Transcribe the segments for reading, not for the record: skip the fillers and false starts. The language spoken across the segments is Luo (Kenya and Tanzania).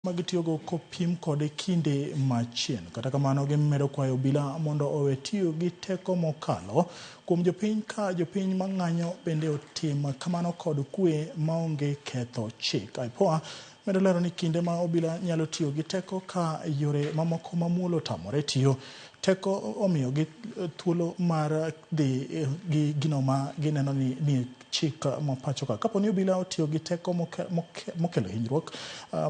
Ma gitiyogo kopim kode kinde machien. Kata kamano gimedo kwayo obila mondo owe tiyo gi teko mokalo kuom jopiny ka jopiny mang'anyo bende otim kamano kod kwe maonge ketho chik. IPOA medo lero ni kinde ma obila nyalo tiyo gi teko ka yore mamoko mamuol otamore tiyo, teko omiyogi thuolo mar dhi gi gino ma gineno ni nie chik ma pacho ka. Kapo ni obila otiyo gi teko mokelo hinyruok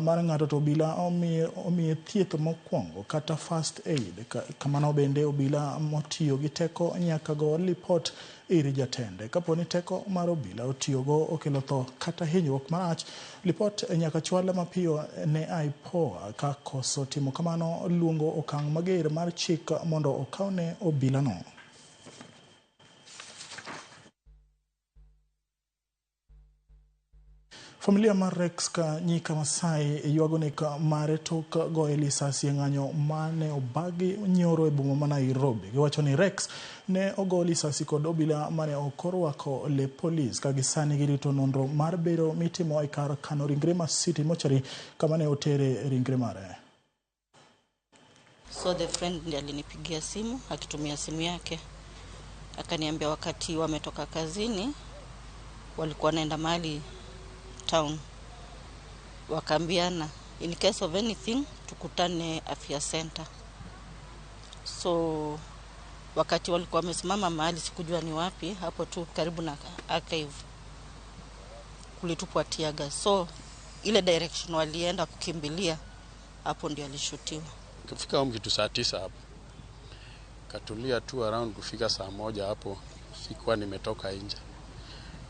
mar ng'ato to obila omiye thieth mokwongo kata first aid. Kamano bende obila motiyo gi teko nyaka go lipot ir jatende. Kapo ni teko mar obila otiyogo okelo tho kata hinyruok marach, lipot nyaka chwal mapiyo ne IPOA ka koso timo kamano luongo okang' mager mar chik mondo okawne obilano. Familia mar Rex Kanyika Masai ywago nek mare tok goye lisasi e ng'anyo mane obagi nyoro e boma ma Nairobi. Giwacho ni Rex ne ogo lisasi kod obila mane ok orwako lep polis ka gisani girito nonro mar bero mitimo e kar kano ringre ma City Mortuary kama ne otere ringre mare. So the friend ndiye alinipigia simu akitumia simu yake, akaniambia wakati wametoka kazini walikuwa wanaenda mahali town, wakaambiana in case of anything tukutane Afya Center. So wakati walikuwa wamesimama mahali, sikujua ni wapi, hapo tu karibu na archive, kulitupwa tear gas. So ile direction walienda kukimbilia, hapo ndio alishutiwa. Kufika home kitu saa 9 hapo, katulia tu around kufika saa 1 hapo, sikuwa nimetoka nje,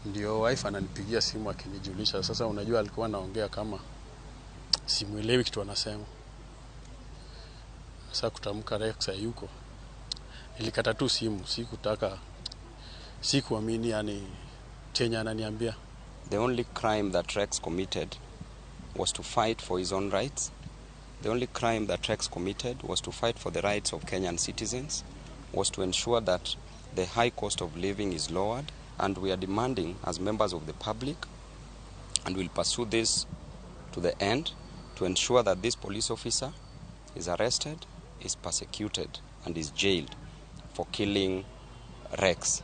ndio wife ananipigia simu akinijulisha. Sasa unajua alikuwa anaongea kama simuelewi kitu anasema. Sasa kutamka Rex hayuko, nilikata tu simu, sikutaka, sikuamini yani chenye ananiambia. The only crime that Rex committed was to fight for his own rights. The only crime that Rex committed was to fight for the rights of Kenyan citizens, was to ensure that the high cost of living is lowered, and we are demanding as members of the public, and will pursue this to the end, to ensure that this police officer is arrested, is persecuted, and is jailed for killing Rex.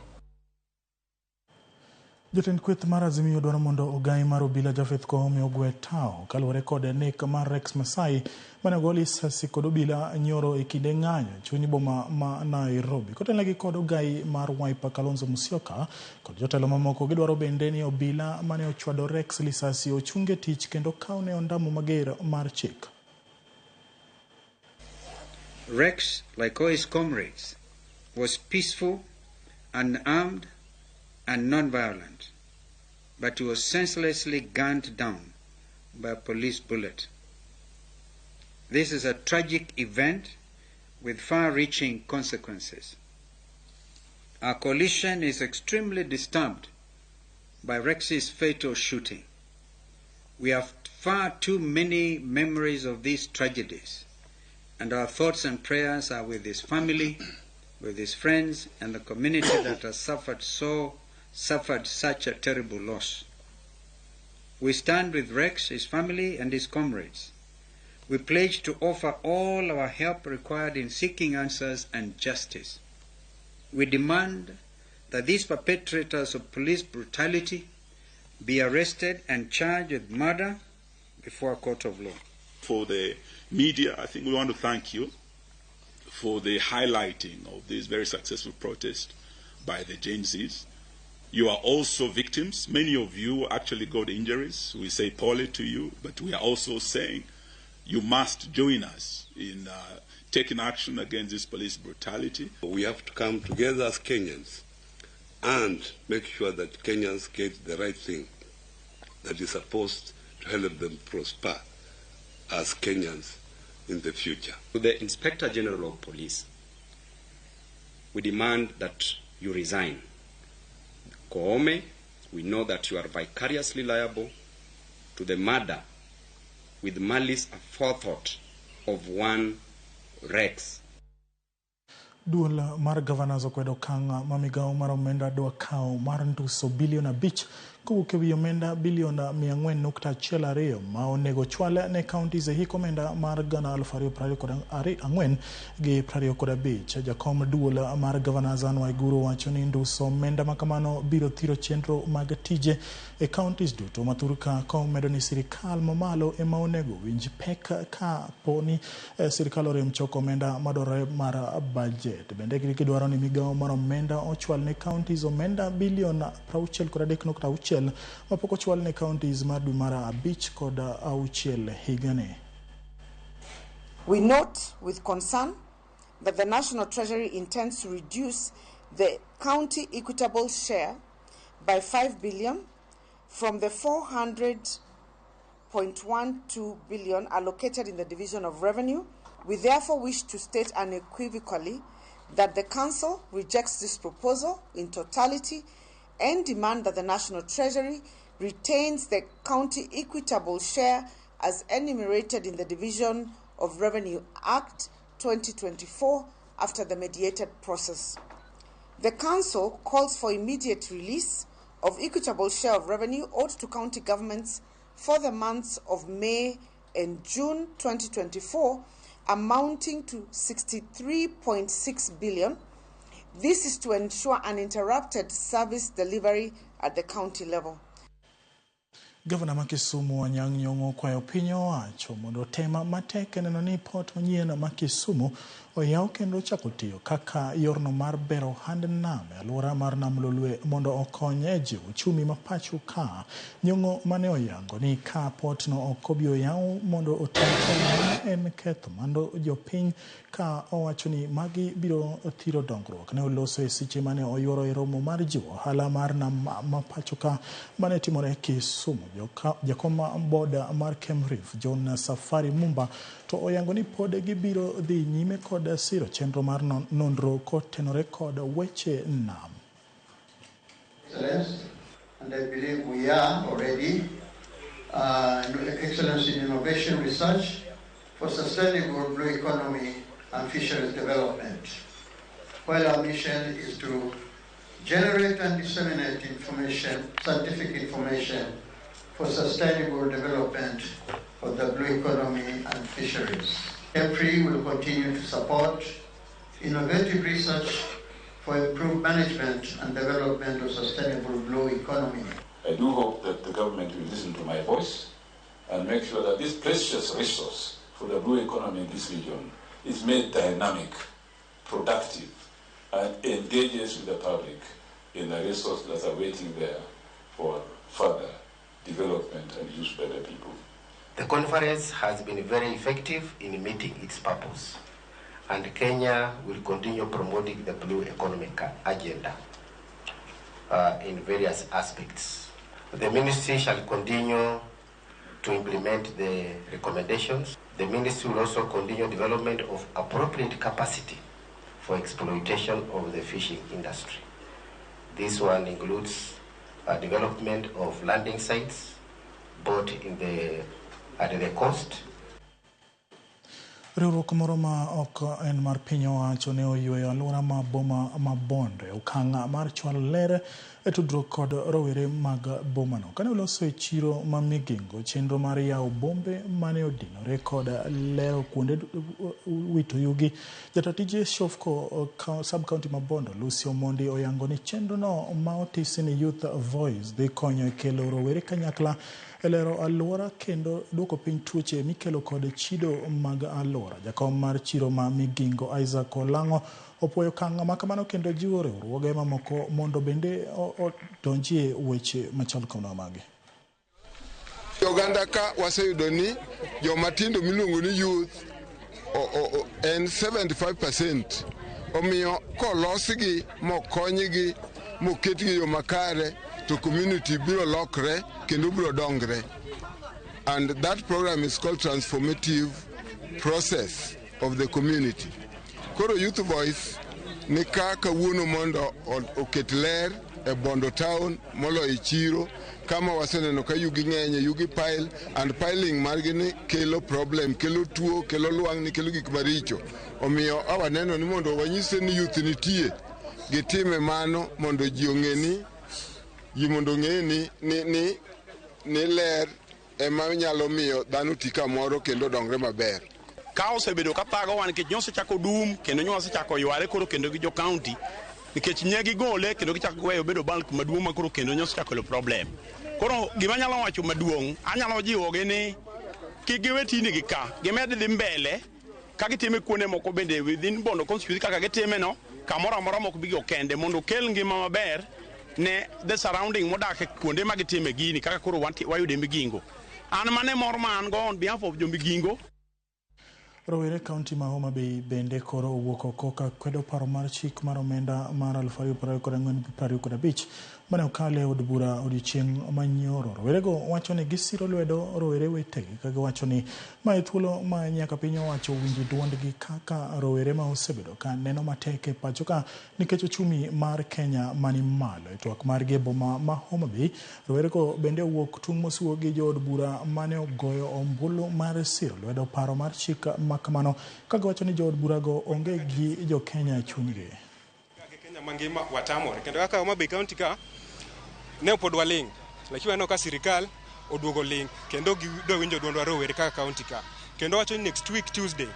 Jatend kweth mar Azimio dwaro mondo ogai mar obila Japheth Koome ogwe tao kaluwore kod nek mar Rex Masai mane ogo lisasi kod obila nyoro e kinde ng'anyo e chuny boma ma Nairobi. Kotelnegi kod ogai mar Wiper Kalonzo Musyoka kod jotelo mamoko gidwaro bende ni obila mane ochwado Rex lisasi ochunge tich kendo kawne ondamo mager mar chik. Rex, like all his comrades, was peaceful, unarmed, and non-violent, but he was senselessly gunned down by a police bullet. This is a tragic event with far-reaching consequences. Our coalition is extremely disturbed by Rex's fatal shooting. We have far too many memories of these tragedies, and our thoughts and prayers are with his family, with his friends, and the community that has suffered such a terrible loss. We stand with Rex, his family, and his comrades. We pledge to offer all our help required in seeking answers and justice. We demand that these perpetrators of police brutality be arrested and charged with murder before a court of law. For the media, I think we want to thank you for the highlighting of this very successful protest by the Gen Zs. You are also victims. Many of you actually got injuries. We say pole to you, but we are also saying you must join us in taking action against this police brutality. We have to come together as Kenyans and make sure that Kenyans get the right thing that is supposed to help them prosper as Kenyans in the future. To the Inspector General of Police, we demand that you resign. Koome, we know that you are vicariously liable to the murder with malice aforethought of one Rex. Duol mar governors okwedo okang' ma migawo mar omenda dwa kawo mar nduso bilion 5 Kowuok e wi omenda bilion 400.12 ma onego chwal ne counties e hik omenda mar 2024 gi 25. Jakom duol mar Governors Anne Waiguru wacho ni nduso omenda makamano biro thiro chenro mag tije e counties duto ma thurka, komedo ni sirikal mamalo ema onego winj pek ka po ni sirikal orem choko omenda madwarore mar budget. Bende gidwaro ni migawo mar omenda ochwal ne counties omenda bilion 63.6 mapok ochwal ne counties mar dwe mar 5 kod 6 higani. We note with concern that the National Treasury intends to reduce the county equitable share by 5 billion from the 400.12 billion allocated in the Division of Revenue. We therefore wish to state unequivocally that the Council rejects this proposal in totality and demand that the National Treasury retains the county equitable share as enumerated in the Division of Revenue Act 2024 after the mediated process. The Council calls for immediate release of equitable share of revenue owed to county governments for the months of May and June 2024, amounting to 63.6 billion. This is to ensure uninterrupted service delivery at the county level. Gavana ma Kisumu Anyang' Nyong'o okwayo piny owacho mondo otem matek neno ni port manyien ma Kisumu oyaw kendo ochako tiyo kaka yorno mar bero ohand nam e alwora mar Nam Lolwe mondo okony e jiwo uchumi ma pacho ka. Nyong'o mane oyango ni ka port no ok obi oyaw mondo otim chon en ketho mando jopiny, ka owacho ni magi biro thiro dongruok. Ne oloso e seche mane oyuoro e romo mar jiwo ohala mar nam ma pacho ka mane timore Kisumu. Jakom board mar Kemrif John Safari Mumba to oyango ni pod gibiro dhi nyime kod siro chenro mar nonro kotenore kod weche nam. Excellence, and I believe we are already excellence in innovation research for sustainable blue economy and fisheries development. While our mission is to generate and disseminate information, scientific information for sustainable development of the blue economy and fisheries. KEMFRI will continue to support innovative research for improved management and development of sustainable blue economy. I do hope that the government will listen to my voice and make sure that this precious resource for the blue economy in this region is made dynamic, productive, and engages with the public in the resources that are waiting there for further development and use by the people. The conference has been very effective in meeting its purpose, and Kenya will continue promoting the blue economic agenda in various aspects. The ministry shall continue to implement the recommendations. The ministry will also continue development of appropriate capacity for exploitation of the fishing industry. This one includes development of landing sites, both in the at the coast. Riwruok moro ma ok en mar piny owacho ne oyweyo alwora ma boma ma Bondo e okang' mar chwalo ler e tudruok kod rowere mag bomano. Kane oloso e chiro ma Migingo chenro mar yawo bombe mane odinore kod lero kuonde wito yugi, jata tije Shofco sub-county ma Bondo Lucy Omondi oyango ni chenro no ma otisi ni Youth Voice dhi konyo e kelo rowere kanyakla e lero alwora kendo duoko piny tuoche mikelo kod chido mag alwora. Jakom mar chiro ma Migingo Isaac Olang'o opuoyo okang' ma kamano kendo jiwo riwruoge mamoko mondo bende odonjie weche machal kod magi. Oganda ka waseyudo ni joma tindo miluongo ni youth en 75%, omiyo kolosgi mokonygi moketgi yo makare to community biro lokre kendo biro dongre. And that program is called transformative process of the community. Koro Youth Voice ni ka kawuono mondo oket ler e Bondo town moloyo e chiro kama waseneno ka yugi ng'enye, yugi pile, and piling margi ni kelo problem, kelo tuo, kelo lwang'ni, kelo gik maricho. Omiyo awaneno ni mondo wanyise ni youth nitie, gitime mano mondo ji ong'e ni Ji mondo ong'e ni ler ema nyalo miyo dhano ti kamoro kendo dongre maber. Ka osebedo ka thagowa nikech nyosechako dum kendo nyosechako yware koro kendo gi jo county nikech nye gigole kendo gichako giweyo bedo bulk maduong' ma koro kendo nyosechako kelo problem. Koro gima anyalo wacho maduong', anyalo jiwogi ni kik giwe tijni gi ka, gimed dhi mbele ka gitime kuonde moko bende within Bondo constituency kaka gitime no, kamoro amora mok bigo kende mondo okel ngima maber ne the surrounding modak e kuonde ma gitime gini kaka koro wayude Migingo. An mane mor ma an go on behalf of jo Migingo. Rowere kaunti ma Homa Bay bende koro owuok oko ka kwedo paro mar chik mar omenda mar 2024-2025 mane okale e od bura odiochieng' manyoro. Rowerego wacho ni gisiro lwedo rowere wetegi ka giwacho ni mae thuolo ma nyaka piny owacho winji duondgi kaka rowere ma osebedo ka neno matek e pacho ka nikech ochumi mar Kenya mani malo. E twak margi e boma ma Homa Bay, rowerego bende owuok tung' mosuo gi jood bura mane ogoyo ombulu mar siro lwedo paro mar chik ma kamano ka giwacho ni jood burago onge gi jo Kenya e chunygi. Kenya mangima watamore kendo kaka Homa Bay County ka ne pod waling', lakini waneno ka sirikal oduogo ling' kendo gidwa winjo duondwa rowere kaka county ka kendo wacho ni next week Tuesday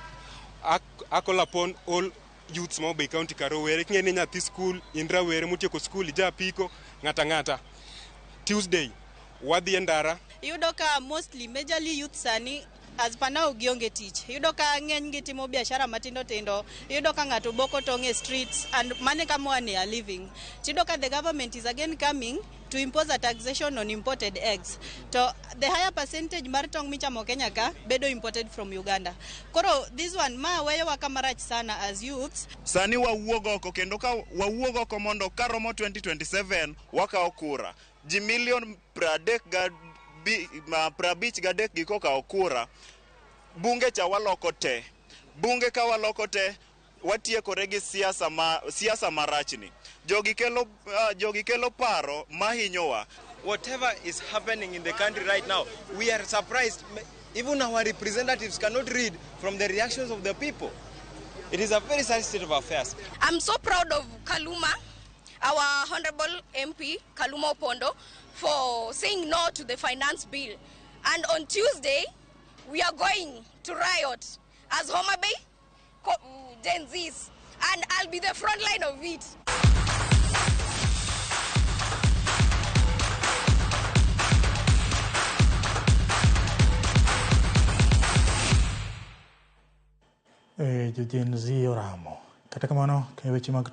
I call upon all youths ma Homa Bay County ka rowere king'e ni nyathi skul in rawere motieko skul ija apiko ng'ata ng'ata Tuesday wadhi e ndara. Iyudo ka mostly majorly youth sani as per now gionge tich. Iyudo ka ng'eny gi timo biashara matindo tindo. Iyudo ka ng'ato boko tong' e streets and mane kama wane are living. Tiyudo ka the government is again coming to impose a taxation on imported eggs. To the higher percentage mar tong' michamo Kenya ka bedo imported from Uganda. Koro this one ma weyowa kama rach sana as youths. Sani wawuog oko kendo ka wawuog oko mondo karomo 2027 wakawo kura. Ji milion 53 gi kokawo kura, bunge cha waloko te. Bunge ka waloko te, watiekore gi siasa marachni. Jogi kelo paro mahinyowa. Whatever is happening in the country right now, we are surprised. Even our representatives cannot read from the reactions of the people. It is a very sad state of affairs. I'm so proud of Kaluma, our Honorable MP, Kaluma Opondo, for saying no to the finance bill. And on Tuesday, we are going to riot as Homa Bay Gen Zs, and I'll be the front line of it. Jo Gen Z oramo. Kata kamano, weche mag